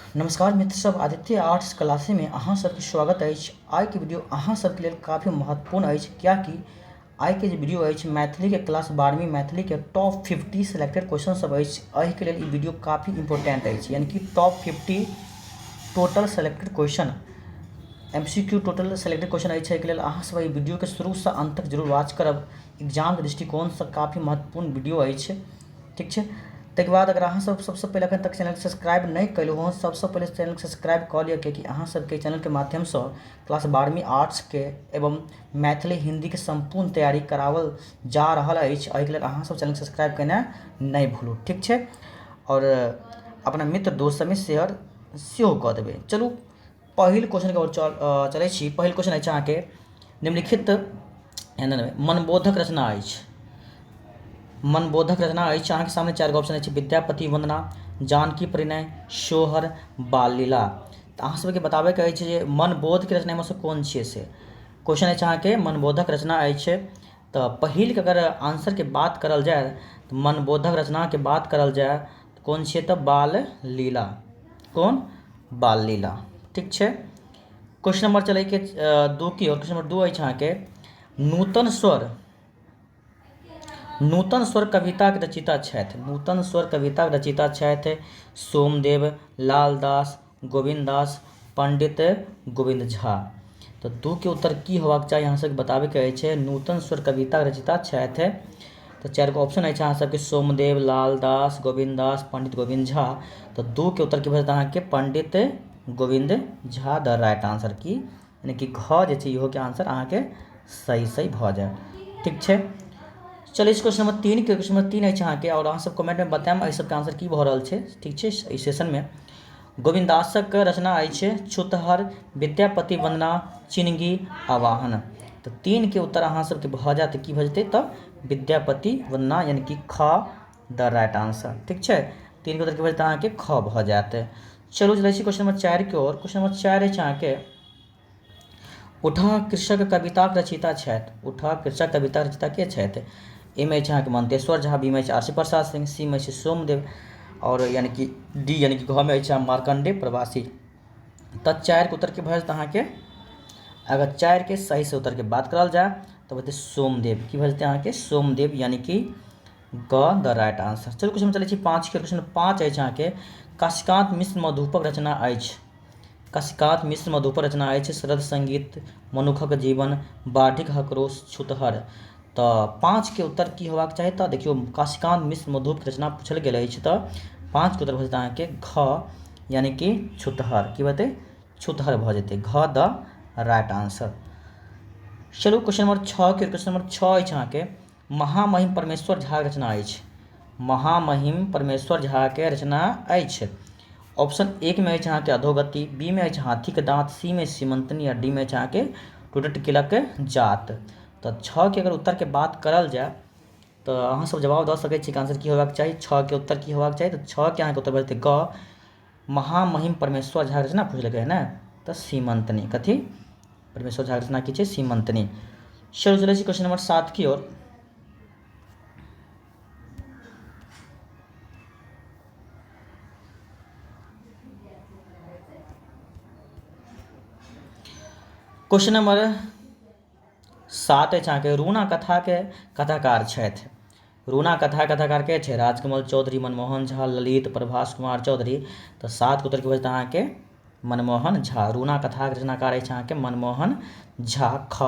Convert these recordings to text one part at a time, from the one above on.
नमस्कार मित्र सब, आदित्य आर्ट्स क्लासे में अहाँ सबके स्वागत अछि। आइके वीडियो अहाँ सबके लेल काफ़ी महत्वपूर्ण अछि, कियाकि आइके जे वीडियो अछि मैथिली के क्लास 12वीं मैथिली के टॉप 50 सिलेक्टेड क्वेश्चन सब अछि। एहिके लेल ई वीडियो काफ़ी इम्पोर्टेंट अछि, यानी कि top 50 total selected question MCQ total selected question अछि। एहिके लेल अहाँ सब एहि वीडियो के शुरूसँ अंत तक जरूर वॉच करब। एग्जामके दृष्टिकोणसँ काफ़ी महत्वपूर्ण वीडियो अछि, ठीक छै। ताहिके बाद अगर अहाँ सब सबसँ पहिले अखन तक चैनलके सब्सक्राइब नहि केलहुँ हँ, सबसँ पहिले चैनलके सब्सक्राइब कऽ लिअ, कियाकि अहाँ सबके चैनलके माध्यमसँ क्लास 12वीं आर्ट्सके एवं मैथिली हिन्दीके सम्पूर्ण तैयारी कराओल जा रहल अछि। एहिके लेल अहाँ सब चैनलके सब्सक्राइब केनाइ नहि भूलू, ठीक छै। आओर अपना मित्र दोस्त सबमे शेयर सेहो कऽ देबै। चलू पहिल क्वेश्चनके ओर चलै छी। पहिल क्वेश्चन अछि अहाँके निम्नलिखित मनबोधक रचना अछि। मनबोधक रचना अछि अहाँके सामने चारि गो ऑप्शन अछि: विद्यापति वंदना, जानकी परिणय, सोहर, बाल लीला। तऽ अहाँ सबके बताबैके अछि जे मनबोधके रचना से कोन छियै से क्वेश्चन अछि अहाँके मनबोधक रचना अछि। तऽ पहिलके अगर आंसरके बात करल जाय तऽ मनबोधक रचनाके बात करल जाय तऽ कोन छियै? तऽ बाल लीला। कोन? बाल लीला, ठीक छै। क्वेश्चन नंबर चलैके दू की और क्वेश्चन नंबर 2 अछि अहाँके नूतन स्वर। नूतन स्वर कविताके रचयिता छथि। नूतन स्वर कविताके रचयिता छथि सोमदेव, लालदास, गोविन्द दास, पंडित गोविन्द झा। तऽ दू के उत्तर की होबाक चाही अहाँ सबके बताबैके अछि। नूतन स्वर कविताके रचयिता छथि, तऽ चारि गो ऑप्शन अछि अहाँ सबके: सोमदेव, लालदास, गोविन्द दास, पंडित गोविन्द झा। तऽ दू के उत्तर की भऽ जेतै अहाँके? Pandit Govind Jha the right answer की, यानी कि घ जे छै इहोके आंसर अहाँके सही सही भऽ जायत, ठीक छै। चलू क्वेश्चन नंबर 3 के। क्वेश्चन नंबर 3 अछि अहाँके, आओर अहाँ सब कमेंटमे बतायब एहि सबके आंसर की भऽ रहल छै, ठीक छै। एहि सेशनमे गोविन्द दासक रचना अछि छुतहर, विद्यापति वंदना, चिनगी, आवाहन। तऽ 3 के उत्तर अहाँ सबके भऽ जायत, की भऽ जेतै? तऽ विद्यापति वंदना, यानी कि ख द राइट आंसर, ठीक छै। 3 के उत्तर की भऽ जेतै अहाँके? ख भऽ जायत। चलू चलै छी क्वेश्चन नंबर 4 के ओर। क्वेश्चन नंबर 4 अछि अहाँके उठा कृषक कविताक रचयिता छथि। उठा कृषक कविता रचयिता के छथि? ए मे अछि अहाँके मंतेश्वर झा, बी मे अछि आरसी प्रसाद सिंह, सी मे अछि सोमदेव, और यानी कि डी यानी कि घ मे अछि मार्कंडे प्रवासी। तऽ 4 के उत्तर के भऽ जेतै अहाँके? अगर 4 के सही से उत्तर के बात करल जाय तऽ भऽ जेतै सोमदेव। की भऽ जेतै अहाँके? सोमदेव, यानी कि ग द राइट आंसर। चलू क्वेश्चन चलै छी 5 के। क्वेश्चन 5 अछि अहाँके काशीकांत मिश्र मधुपक रचना अछि। काशीकांत मिश्र मधुपक रचना अछि शरद संगीत, मनुखक जीवन, बाढ़िक हकरोश, छुतहर। तऽ 5 के उत्तर की होबाक चाही? तऽ देखियौ काशीकांत मिश्र मधुपक रचना पूछल गेल अछि, तऽ 5 के उत्तर भऽ जेतै अहाँके घ, यानी कि छुतहर। की भऽ जेतै? छुतहर भऽ जेतै, घ द राइट आंसर। चलू क्वेश्चन नंबर 6 के। क्वेश्चन नंबर 6 अछि अहाँके महामहिम परमेश्वर झा के रचना अछि। महामहिम परमेश्वर झा के रचना अछि। ऑप्शन 1 में अछि अहाँके अधोगति, बी में अछि हाथीके दाँत, सी में सीमंतनी, आ डी में अछि अहाँके टूटत किलक जात। तऽ 6 के अगर उत्तर के बात करल जाय तऽ अहाँ सब जवाब दऽ सकै छी कि आंसर की होबाक चाही। 6 के उत्तर की होबाक चाही? तऽ 6 के अहाँके उत्तर भऽ जेतै ग, महामहिम परमेश्वर झा रचना पूछलकै है ने, तऽ सीमंतनी। कथी? परमेश्वर झा रचना की छै? सीमंतनी। चलू चलै छी क्वेश्चन नंबर 7 की ओर। क्वेश्चन नंबर 7 अछि अहाँके रूना कथा के कथाकार छथि। रूना कथा कथाकार के छै? राजकमल चौधरी, मनमोहन झा, ललित, प्रभास कुमार चौधरी। तऽ 7 के उत्तर की भऽ जेतै अहाँके? मनमोहन झा। रूना कथाक रचनाकार अछि अहाँके मनमोहन झा, ख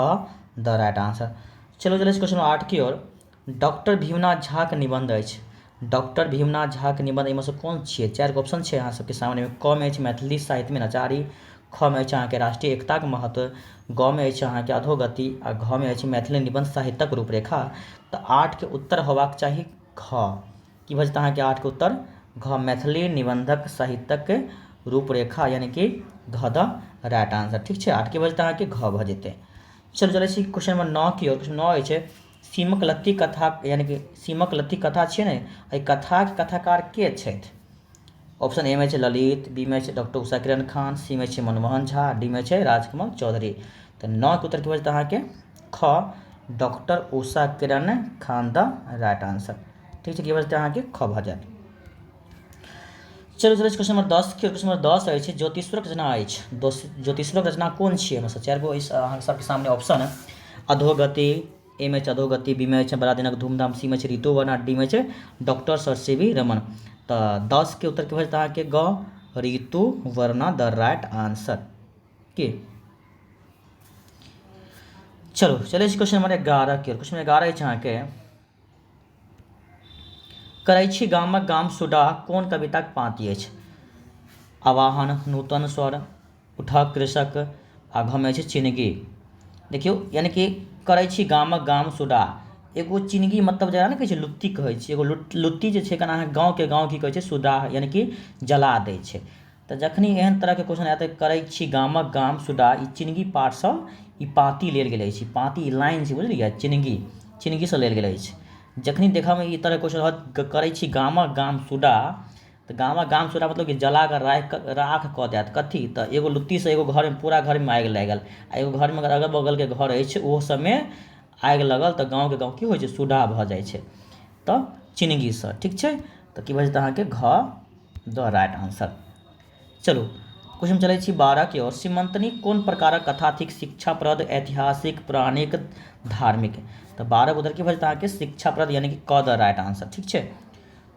द राइट आंसर। चलू चलै छी क्वेश्चन 8 की ओर। डॉक्टर भीमनाथ झाक निबंध अछि। डॉक्टर भीमनाथ झाक निबंध एहिमे सँ कोन छियै? चारि गो ऑप्शन छै अहाँ सबके सामनेमे। क मे अछि मैथिली साहित्यमे नचारी, ख मे अछि अहाँके राष्ट्रीय एकताक महत्व, ग मे अछि अहाँके अधोगति, आ घ मे अछि मैथिली निबंध साहित्यक रूपरेखा। तऽ 8 के उत्तर होबाक चाही घ। की भऽ जेतै अहाँके 8 के उत्तर? घ, मैथिली निबंधक साहित्यक रूपरेखा, यानी कि घ द राइट आंसर, ठीक छै। 8 के भऽ जेतै अहाँके? घ भऽ जेतै। चलू चलै छी क्वेश्चन नंबर 9 की ओर। क्वेश्चन 9 अछि सीमक लत्ती कथा, यानी कि सीमक लत्ती कथा छियै ने, एहि कथाके कथाकार के छथि? ऑप्शन ए मे छै ललित, बी मे छै डॉक्टर उषा किरण खान, सी मे छै मनमोहन झा, डी मे छै राजकमल चौधरी। तऽ 9 के उत्तर की भऽ जेतै अहाँके? ख, doctor Usha Kiran Khan the right answer, ठीक छै। की भऽ जेतै अहाँके? ख भऽ जायत। चलू चलै छी क्वेश्चन नंबर 10 के। क्वेश्चन नंबर 10 अछि ज्योतिश्वरक रचना अछि। ज्योतिश्वरक रचना कोन छियै? एहिमे 4 गो अछि अहाँ सबके सामने ऑप्शन। अधोगति, ए मे अछि अधोगति, बी मे अछि बड़ा दिनक धूमधाम, सी मे अछि ऋतुवन आ डी मे अछि doctor sir C V Raman. तऽ 10 के उत्तर की भऽ जेतै अहाँके? ग, ऋतुवर्णा द राइट आंसर की। चलू चलै छी क्वेश्चन नंबर 11 के। क्वेश्चन नंबर 11 अछि अहाँके करै छी गामक गाम सुडाह कोन कविताक पाँति अछि? आवाहन, नूतन स्वर, उठह कृषक आ घमे अछि चिनगी। देखियौ, यानी कि करै छी गामक गाम सुडाह, एगो चिनगी मतलब जेना नहि कहै छै लुत्ती कहै छै, एगो लुत्ती जे छै केना अहाँ गाँवके गाँव की कहै छै सुडाह, यानी कि जला दै छै। तऽ जखनी एहन तरहके क्वेश्चन आयत करै छी गामक गाम सुडा, ई चिनगी पाठसँ ई पाँति लेल गेल अछि। ई पाँति, ई लाइन छै, बुझलियै? चिनगी, चिनगीसँ लेल गेल अछि। जखनी देखऽमे ई तरहके क्वेश्चन रहत करै छी गामक गाम सुडा, तऽ गामक गाम सुडा मतलब कि जला कऽ राखि राख कऽ देत कथी? तऽ एगो लुत्तीसँ एगो घरमे पूरा घरमे आगि लागि गेल आ एगो घरमे अगर अगल बगलके घर अछि ओहो सबमे आगि लगल तऽ गाँवके गाँव की होइ छै? सुडा भऽ जाइ छै। तऽ चिनगीसँ, ठीक छै? तऽ की भऽ जेतै अहाँके? घ द राइट आंसर। चलू क्वेश्चन चलै छी 12 के ओर। सीमंतनी कोन प्रकारक कथा थिक? शिक्षाप्रद, ऐतिहासिक, पौराणिक, धार्मिक। तऽ 12 उधर की भऽ जेतै अहाँके? शिक्षाप्रद, यानी कि क द राइट आंसर, ठीक छै?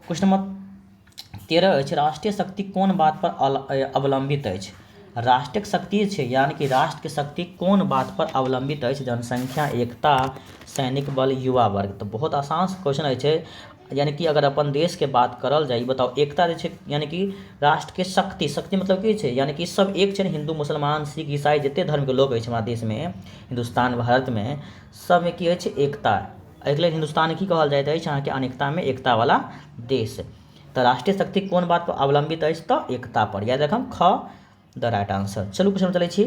क्वेश्चन नंबर 13 अछि, राष्ट्रीय शक्ति कोन बात पर अवलंबित अछि? राष्ट्रक शक्ति छै, यानी कि राष्ट्रके शक्ति कोन बात पर अवलंबित अछि? जनसंख्या, एकता, सैनिक बल, युवा वर्ग। तऽ बहुत आसान क्वेश्चन अछि, यानी कि अगर अपन देशके बात करल जाय, ई बताउ एकता जे छै, यानी कि राष्ट्रके शक्ति, शक्ति मतलब की छै? यानी कि सब एक छै ने, हिन्दू, मुसलमान, सिख, ईसाई, जते धर्मके लोक अछि हमरा देशमे, हिन्दुस्तान भारतमे, सबमे की अछि? एकता। एहिके लेल हिन्दुस्तान की कहल जाइत अछि अहाँके? अनेकतामे एकतावला देश। तऽ राष्ट्रीय शक्ति कोन बात पर अवलंबित अछि? तऽ एकता पर। याद राखब, ख द राइट आंसर। चलू क्वेश्चन चलै छी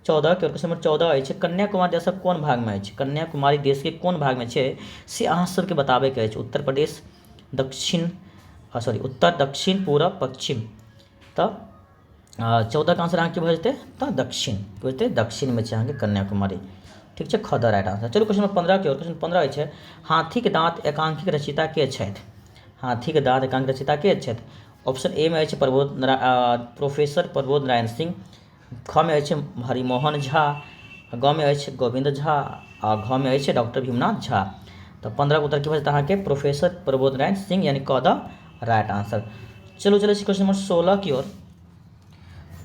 14 के। क्वेश्चन नंबर 14 अछि, कन्याकुमारी देशक कोन भागमे अछि? कन्याकुमारी देशके कोन भागमे छै से अहाँ सबके बताबैके अछि। उत्तर प्रदेश, दक्षिण, सॉरी, उत्तर, दक्षिण, पूरब, पश्चिम। तऽ 14 के आंसर अहाँके भऽ जेतै तऽ दक्षिण भऽ जेतै, दक्षिणमे छै अहाँके कन्याकुमारी, ठीक छै? ख द राइट आंसर। चलू क्वेश्चन नंबर 15 के। क्वेश्चन 15 अछि, हाथीके दाँत एकांकीक रचयिता के छथि? हाथीके दाँत एकांकी रचयिता के छथि? ऑप्शन ए मे अछि प्रबोध प्रोफेसर प्रबोध नारायण सिंह, ख मे अछि हरिमोहन झा, ग मे अछि गोविन्द झा आ घ मे अछि डॉक्टर भीमनाथ झा। तऽ 15 के उत्तर की भऽ जेतै अहाँके? प्रोफेसर प्रबोध नारायण सिंह, यानी क द राइट आंसर। चलू चलै छी क्वेश्चन नंबर 16 की ओर।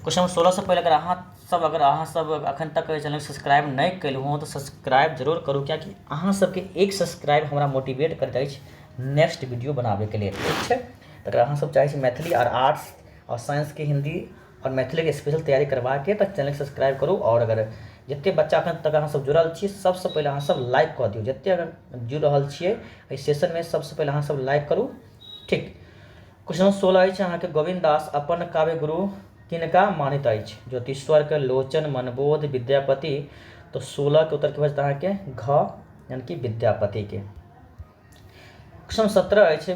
क्वेश्चन नंबर 16 से पहिले अगर अहाँ सब अखन तक चैनल सब्सक्राइब नहि केलहुँ तऽ सब्सक्राइब जरूर करू, कियाकि अहाँ सबके एक सब्सक्राइब हमरा मोटिवेट करैत अछि नेक्स्ट वीडियो बनाबैके लेल, ठीक छै? तऽ अगर अहाँ सब चाहै छी मैथिली आओर आर्ट्स आओर साइंसके हिंदी आओर मैथिलीके स्पेशल तैयारी करबाके, तऽ चैनल सब्सक्राइब करू। आओर अगर जतेक बच्चा अखन तक अहाँ सब जुड़ल छी, सबसँ पहिले अहाँ सब लाइक कऽ दियौ। जतेक अगर जुड़ि रहल छियै एहि सेशनमे, सबसँ पहिले अहाँ सब लाइक करू, ठीक? क्वेश्चन नंबर 16 अछि अहाँके, गोविन्द दास अपन काव्य गुरु किनका मानैत अछि? ज्योतिश्वरके, लोचन, मनबोध, विद्यापति। तऽ 16 के उत्तर की भऽ जेतै अहाँके? घ, यानी कि विद्यापतिके। क्वेश्चन 17 अछि,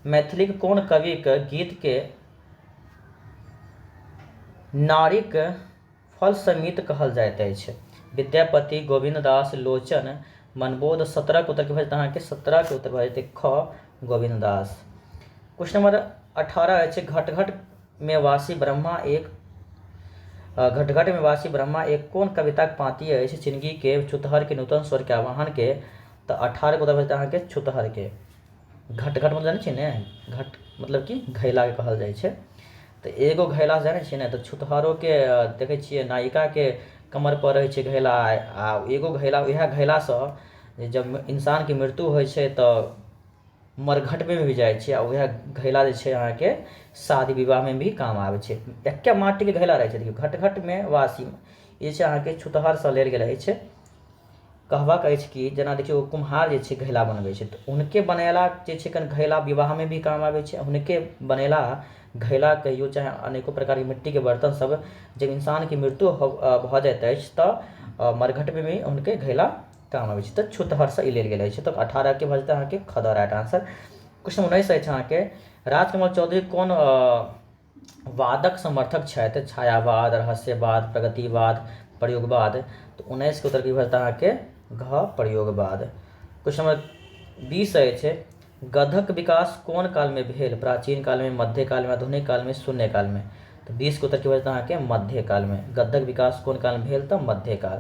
मैथिलीक कोन कविके गीतके नारीक फल समित कहल जाइत अछि? विद्यापति, गोविन्द दास, लोचन, मनबोध। 17 के उत्तर की भऽ जेतै अहाँके? 17 के उत्तर भऽ जेतै ख, गोविन्द दास। क्वेश्चन नंबर 18 अछि, घट घट में वासी ब्रह्मा एक कोन कविताक पाँति अछि? चिनगी के, छुतहर के, नूतन स्वर के, आवाहन के। तऽ 18 के उत्तर भऽ जेतै अहाँके छुतहर के। घट घट मतलब जानै छियै ने? घट मतलब कि घैलाके कहल जाइ छै। तऽ एगो घैला जानै छियै ने? तऽ छुतहरोके देखै छियै नायिकाके कमर पर रहै छै घैला आ एगो घैला, उएह घैलासँ जब इंसानके मृत्यु होइ छै तऽ मरघटमे भी जाइ छै आ उएह घैला जे छै अहाँके शादी विवाहमे भी काम आबै छै। एके माटिके घैला रहै छै। देखियौ, घट घटमे वासी ई छै अहाँके छुतहरसँ लेल गेल अछि। कहबाक अछि कि जेना देखियौ, कुम्हार जे छै घैला बनबै छै तऽ हुनके बनेला जे छै कनि घैला विवाहमे भी काम आबै छै। हुनके बनेला घैला कहियौ चाहे अनेको प्रकारके मिट्टीके बर्तन सब, जब इंसानके मृत्यु भऽ जाइत अछि तऽ मरघटमे भी हुनके घैला काम आबै छै। तऽ छुतहरसँ ई लेल गेल अछि। तऽ 18के भऽ जेतै अहाँके ख द राइट आंसर। क्वेश्चन 19 अछि अहाँके, राजकमल चौधरी कोन वादक समर्थक छथि? छायावाद, रहस्यवाद, प्रगतिवाद, प्रयोगवाद। तऽ 19के उत्तर की भऽ जेतै अहाँके? घ, प्रयोगवाद। क्वेश्चन नंबर 20 अछि, गधक विकास कोन कालमे भेल? प्राचीन कालमे, मध्य कालमे, आधुनिक कालमे, शून्य कालमे। तऽ 20 के उत्तर की भऽ जेतै अहाँके? मध्य कालमे। गद्धक विकास कोन कालमे भेल? तऽ मध्यकाल।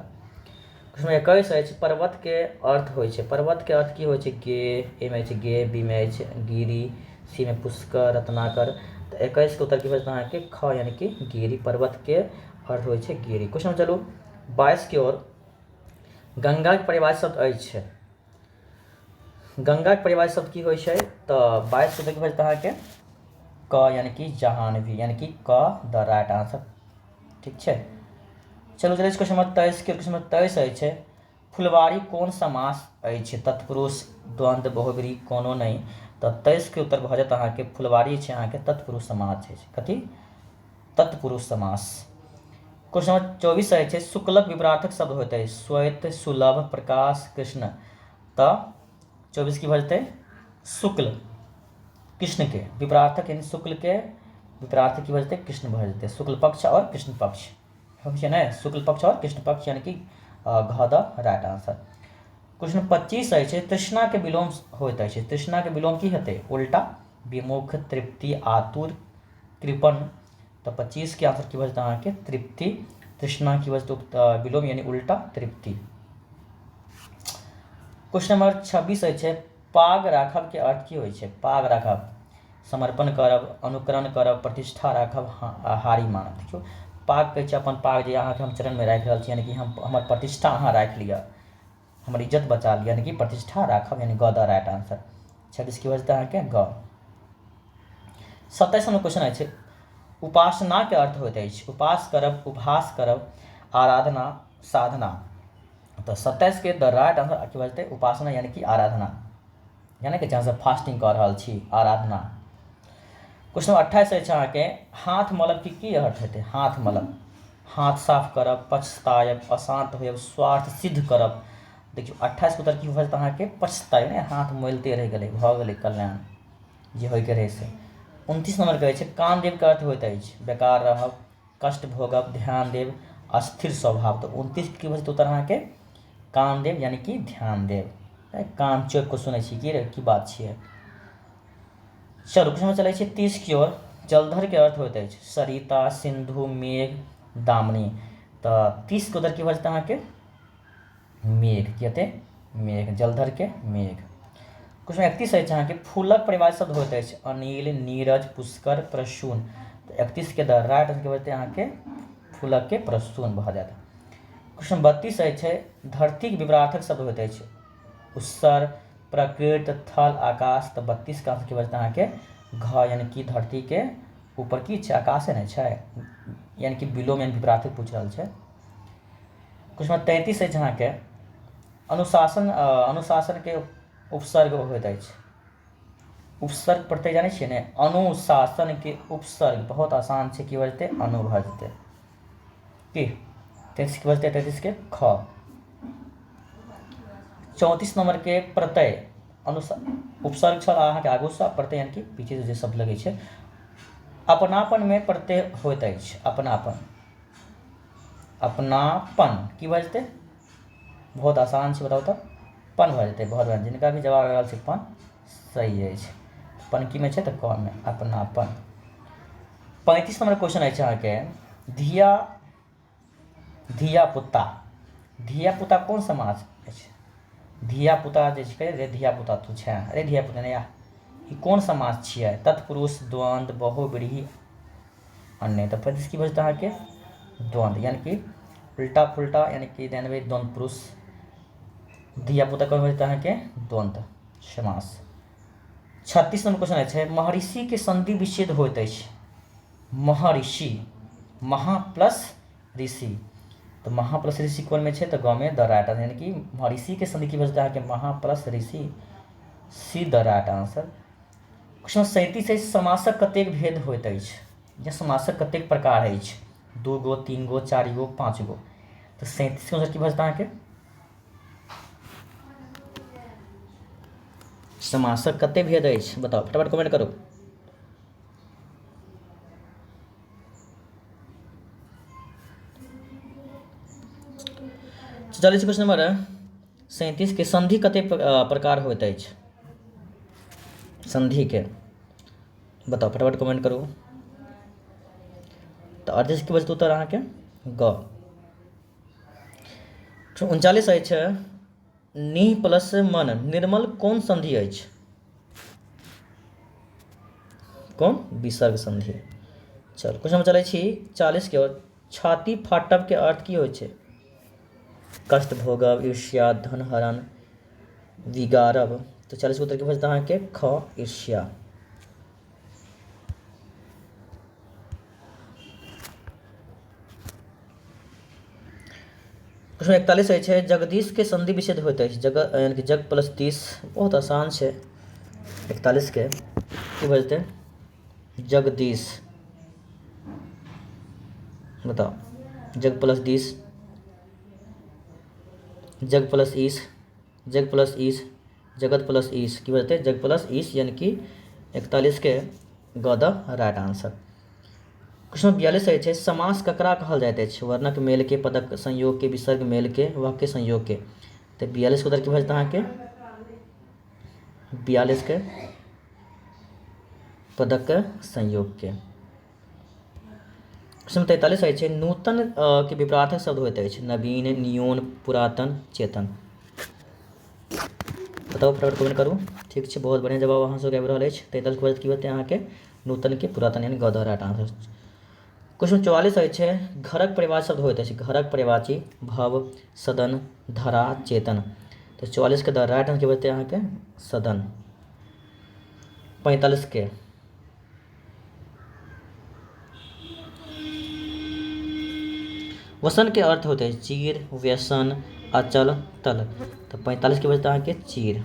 क्वेश्चन 21 अछि, पर्वतके अर्थ होइ छै। पर्वतके अर्थ की होइ छै? गे, ए मे अछि गे, बी मे अछि गिरी, सी मे पुष्कर, रत्नाकर। तऽ 21 के उत्तर की भऽ जेतै अहाँके? ख, यानी कि गिरी। पर्वतके अर्थ होइ छै गिरी। क्वेश्चन चलू 22 के ओर। गंगाके परिभाषा शब्द अछि। गंगाके परिभाषा शब्द की होइ छै? तऽ 22 के उत्तर की भऽ जेतै अहाँके? क, यानी कि जहानवी, यानी कि क द राइट आंसर। ठीक छै, चलू चलै क्वेश्चन नंबर 23 के। क्वेश्चन नंबर 23 अछि, फुलवारी कोन समास अछि? तत्पुरुष, द्वंद्व, बहुव्रीहि, कोनो नहि। तऽ 23 के उत्तर भऽ जायत अहाँके फुलवारी छै अहाँके तत्पुरुष समास अछि। कथी? तत्पुरुष समास। क्वेश्चन नंबर 24 अछि, शुक्लक विपरार्थक शब्द होइत अछि। श्वेत, सुलभ, प्रकाश, कृष्ण। तऽ 24 की भऽ जेतै? शुक्ल, कृष्ण के विपरार्थक, यानी शुक्ल के विपरार्थक की भऽ जेतै? कृष्ण भऽ जेतै। शुक्ल पक्ष आओर कृष्ण पक्ष होइ छै ने? शुक्ल पक्ष आओर कृष्ण पक्ष, यानी कि घ द राइट आंसर। क्वेश्चन 25 अछि, तृष्णाके विलोम होइत अछि। तृष्णाके विलोम की हेतै? उल्टा, विमुख, तृप्ति, आतुर, कृपण। तऽ 25 के आंसर की भऽ जेतै अहाँके? तृप्ति। तृष्णा की भऽ जेतै विलोम, यानी उल्टा, तृप्ति। क्वेश्चन नंबर 26 अछि, पाग राखब के अर्थ की होइ छै? पाग राखब, समर्पण करब, अनुकरण करब, प्रतिष्ठा राखब, हारी मानब। देखियौ, पाग कहै छै अपन पाग जे अहाँके हम चरणमे राखि रहल छी, यानी कि हम हमर प्रतिष्ठा अहाँ राखि लिअ, हमर इज्जत बचा लिअ, यानी कि प्रतिष्ठा राखब, यानी ग द राइट आंसर। 26 की भऽ जेतै अहाँके? ग। 27 नंबर क्वेश्चन अछि, उपासनाके अर्थ होइत अछि। उपास करब, उपहास करब, आराधना, साधना। तऽ 27 के द राइट आंसर की भऽ जेतै? उपासना, यानी कि आराधना, यानी कि जहाँ फास्टिंग कऽ रहल छी, आराधना। क्वेश्चन नंबर 28 अछि अहाँके, हाथ मलब के की अर्थ हेतै? हाथ मलब, हाथ साफ करब, पछतायब, अशान्त होयब, स्वार्थ सिद्ध करब। देखियौ, 28 के उत्तर की भऽ जेतै अहाँके? पछतायब, ने हाथ मोलिते रहि गेलै, भऽ गेलै कल्याण जे होइके रहै से। 29 नंबर कहै छै, कान देवके अर्थ होइत अछि। बेकार रहब, कष्ट भोगब, ध्यान देब, अस्थिर स्वभाव। तऽ 29 की भऽ जेतै उत्तर अहाँके? कान देब, यानी कि ध्यान देब। कान चौंकि कऽ सुनै छी की रे, की बात छियै। चलू क्वेश्चन चलै छै 30 की ओर। जलधर के अर्थ होइत अछि। सरिता, सिंधु, मेघ, दामनी। तऽ 30 के उत्तर की भऽ जेतै अहाँके? मेघ। की हेतै? मेघ। जलधर के मेघ। क्वेश्चन 31 अछि अहाँके, फूलक परिभाषा शब्द होइत अछि। अनिल, नीरज, पुष्कर, प्रसून। तऽ 31 के द राइट आंसर की भऽ जेतै अहाँके? फूलक के प्रसून भऽ जायत। क्वेश्चन 32 अछि, धरतीक विपरार्थक शब्द होइत अछि। उत्सर, प्रकृत, थल, आकाश। तऽ 32 के आंसर की भऽ जेतै अहाँके? घ, यानी कि धरतीके ऊपर की छै? आकाशे ने छै, यानी कि विलोम यानी विपरार्थक पूछि रहल छै। क्वेश्चन 33 अछि अहाँके, अनुशासन, अनुशासनके उपसर्ग होइत अछि। उपसर्ग प्रत्यय जानै छियै ने? अनुशासनके उपसर्ग बहुत आसान छै, की भऽ जेतै? अनु भऽ जेतै। की 33 के भऽ जेतै? 33 के ख। 34 नंबरके प्रत्यय, अनुसा उपसर्ग छल अहाँके आगूसँ, प्रत्यय यानी कि पीछे जे शब्द लगै छै। अपनापनमे प्रत्यय होइत अछि। अपनापन, अपनापन की भऽ जेतै? बहुत आसान छै, बताउ तऽ। पन भऽ जेतै। बहुत बढ़िआँ, जिनका भी जवाब आबि रहल छै पन, सही अछि। पन की मे छै? तऽ क मे, अपनापन। 35 नंबर क्वेश्चन अछि अहाँके, धिया धिया पुता, धिया पुता कोन समाज अछि? धिया पुता जे छै रे, धिया पुता तू छै, अरे धिया पुता नहि, ई कोन समाज छियै? तत्पुरुष, द्वंद्व, बहुव्रीहि, अन्य। तऽ 35 की भऽ जेतै अहाँके? द्वंद्व, यानी कि उल्टा पुल्टा, यानी कि जानबै द्वंद्व पुरुष। धिया पुता कोन भऽ जेतै अहाँके? द्वंद्व समास। 36 नंबर क्वेश्चन छै, महर्षि के संधि विच्छेद होइत अछि। महर्षि, महा प्लस ऋषि, तऽ महा प्लस ऋषि कोनमे छै? तऽ गमे द राइट आंसर, यानी कि महर्षि के संधि की भऽ जेतै अहाँके? महा plus Rishi, see the right answer. Question 37 अछि, समासक कतेक भेद होइत अछि या समासक कतेक प्रकार अछि? 2 गो, 3 गो, 4 गो, 5 गो। तऽ 37 के आंसर की भऽ जेतै अहाँके? समासक कतेक भेद अछि, बताउ, फटाफट कमेंट करू। चलै छी क्वेश्चन नंबर 37 के, संधि कतेक प्रकार होइत अछि? संधिके बताउ, फटाफट कमेंट करू। तऽ 38 के बचत उत्तर अहाँके ग। 39 अछि, नी प्लस मन निर्मल कोन संधि अछि? कोन? विसर्ग संधि। चल क्वेश्चन चलै छी 40 के ओर। छाती फाटब के अर्थ की होइ छै? कष्ट भोगब, ईर्ष्या, धन हरण, बिगाड़ब। तऽ 40 के उत्तर की भऽ जेतै अहाँके? ख, ईर्ष्या। प्रश्न 41 अछि, जगदीश के संधि विच्छेद होइत अछि? जग यानी कि जग प्लस 30। बहुत आसान छै। 41 के की भऽ जेतै? जगदीश, बताउ, जग प्लस दिस, जग प्लस ईश, जग प्लस ईश, जगत प्लस ईश, की भऽ जेतै? जग प्लस ईश, यानी कि 41 के ग द राइट आंसर। प्रश्न 42 अछि, समास ककरा कहल जाइत अछि? वर्णक मेल के, पदक संयोग के, विसर्ग मेल के, वाक्य संयोग के। तऽ 42 के उत्तर की भऽ जेतै अहाँके? 42 के पदक संयोग के। प्रश्न 43 अछि, नूतन के विपरार्थक शब्द होइत अछि? नवीन, नियोन, पुरातन, चेतन। बताउ, फटाफट कमेंट करू। ठीक छै, बहुत बढ़िआँ जवाब अहाँ सबके आबि रहल अछि। 43 के बाद की होतै अहाँके? नूतन के पुरातन, यानी ग the right answer. Question 44 अछि, घरक परिवार शब्द होइत अछि? घरक परिवाची, भव, सदन, धरा, चेतन। तऽ 44 के द राइट आंसर की बचतै अहाँके? सदन। 45 के वसन के अर्थ होइत अछि? चीर, व्यसन, अचल, तल। तऽ 45 के बचतै अहाँके चीर।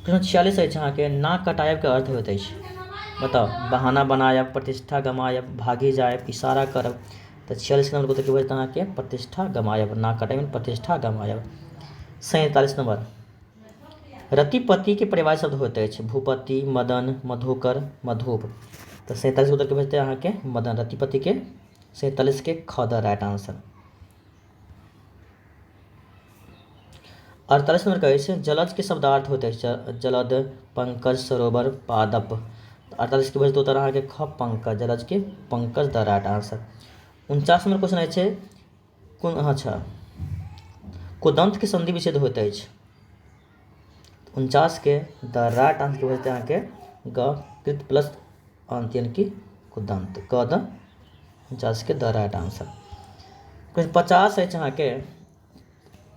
प्रश्न 46 अछि अहाँके, नाक कटायब के अर्थ होइत अछि? बताउ, बहाना बनायब, प्रतिष्ठा गमायब, भागि जायब, इशारा करब। तऽ 46 नंबर के उत्तर की बचतै अहाँके? प्रतिष्ठा गमायब। नाक कटायब, प्रतिष्ठा गमायब। 47 नंबर, रतिपति के परिवार शब्द होइत अछि? भूपति, मदन, मधुकर, मधुप। तऽ 47 उत्तर के बचतै अहाँके मदन, रतिपति के। 47 के ख द राइट आंसर। 48 नंबर के अछि, जलज के शब्दार्थ होइत अछि? जलद, पंकज, सरोवर, पादप। 48 के बचतै उत्तर अहाँके ख, पंकज, जलज के पंकज द राइट आंसर। 49 नंबर क्वेश्चन अछि कोन, अच्छा, कुदंत के संधि विच्छेद होइत अछि? 49 के द राइट आंसर के बचतै अहाँके ग, कृत प्लस अंत, यानी कि कुदंत, क द 49 के द राइट आंसर। 50 अछि अहाँके,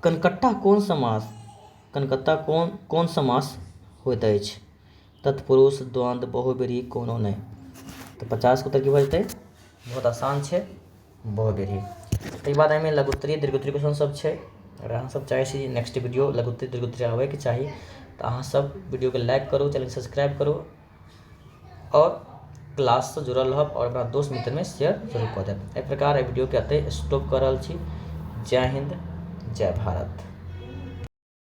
कनकट्टा कोन समास, कनकत्ता कोन कोन समास होइत अछि? तत्पुरुष, द्वंद्व, बहुव्रीहि, कोनो नहि। तऽ 50 के उत्तर की भऽ जेतै? बहुत आसान छै, बहुव्रीहि। ताहिके बाद एहिमे लघुत्तरीय दीर्घोत्तरीय क्वेश्चन सब छै। अगर अहाँ सब चाहै छी नेक्स्ट वीडियो लघुत्तरीय दीर्घोत्तरीय आबैके चाही, तऽ अहाँ सब वीडियोके लाइक करू, चैनलके सब्सक्राइब करू आओर क्लाससँ जुड़ल रहब आओर अपना दोस्त मित्रमे शेयर जरूर कऽ देब। एहि प्रकार एहि वीडियोके एतहि स्टॉप कऽ रहल छी। जय हिन्द, जय भारत।